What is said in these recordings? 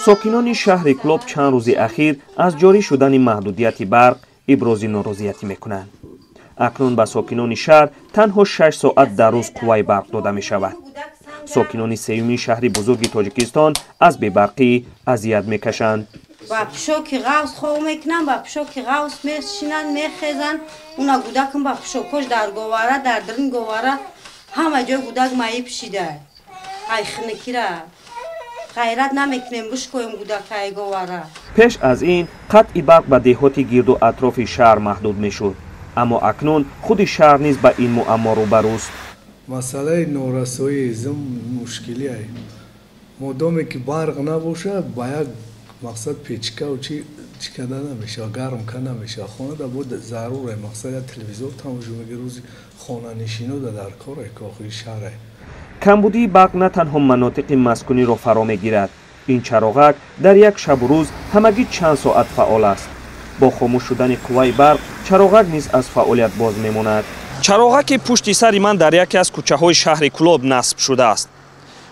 Сокинони шаҳри Кӯлоб чанд рӯзи ахир аз ҷорӣ шудани маҳдудияти барқ ибрози норозиятӣ мекунанд. Акнун ба сокинони шаҳр танҳо 6 соат дар рӯз қувваи барқ дода мешавад. Сокинони сеюмин шаҳри бузурги Тоҷикистон аз бебарқӣ азият мекашанд. Ба пӯшоки ғавс хоб мекунанд, ба пӯшоки ғавс мешинанд, мехезанд. Уна гудакам ба пӯшокош дар говара, дар дрин говара ҳама ҷой гудак маиб шида. Ай хинукира ғайрат намекунем, бишкоем гудакаи говара. Пеш аз ин қатъи барқ ба деҳоти гирду атрофи шаҳр маҳдуд мешуд, аммо акнун худи шаҳр низ ба ин муаммо рӯбарӯст. Масъалаи норасоии зим мушкилие. Модоме ки барқ набошад, ба як мақсад печкаву чи чӣ карда намешавад, гарм карда намешавад. Хонада бо заруре, мақсад як телевизор тамошо мекунӣ, рӯзи хонанишинода дар коре ки охири шаҳре. Камбудии барқ на танҳо манотиқи маскуниро фаро мегирад. Ин чароғак дар як шабу рӯз ҳамагӣ чанд соат фаъол аст. Бо хомӯш шудани қувваи барқ чароғак низ аз фаъолият боз мемонад. Чароғаки пушти сари ман дар яке аз кӯчаҳои шаҳри Кӯлоб насб шудааст.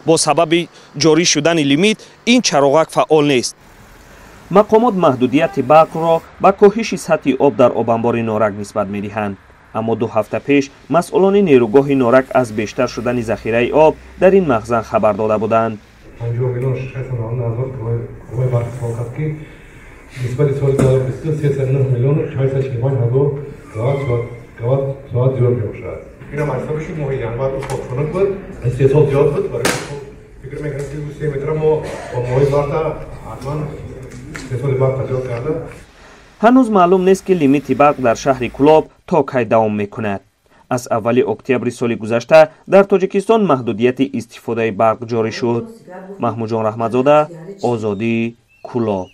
Бо сабаби ҷорӣ шудани лимит ин чароғак фаъол нест. Мақомот маҳдудияти барқро ба коҳиши сатҳи об дар обанбори Норак нисбат медиҳанд. Аммо 2 ҳафта пеш масъулони нерӯгоҳи Норак аз бештар шудани захираи об дар ин махзан хабар дода буданд. 50 миллион 690 ҳазор қувваи барқ истифода кард, ки нисбати соли 2022 309 миллиону 645 ҳазор киловатт соат зиёд мебошад. Инам аз ҳисоби шуд моҳи январ об хунук буд, истеҳсол зиёд буд, барои фикр мекунем ки 3 метра мо бо моҳи марта ҳатман истеҳсоли барқро зиёд карда. Ҳанӯз маълум нест, ки лимити барқ дар шаҳри Кӯлоб то кай давом мекунад. Аз аввали октябри соли гузашта дар Тоҷикистон маҳдудияти истифодаи барқ ҷорӣ шуд. Маҳмудҷон Раҳматзода, Озодӣ, Кӯлоб.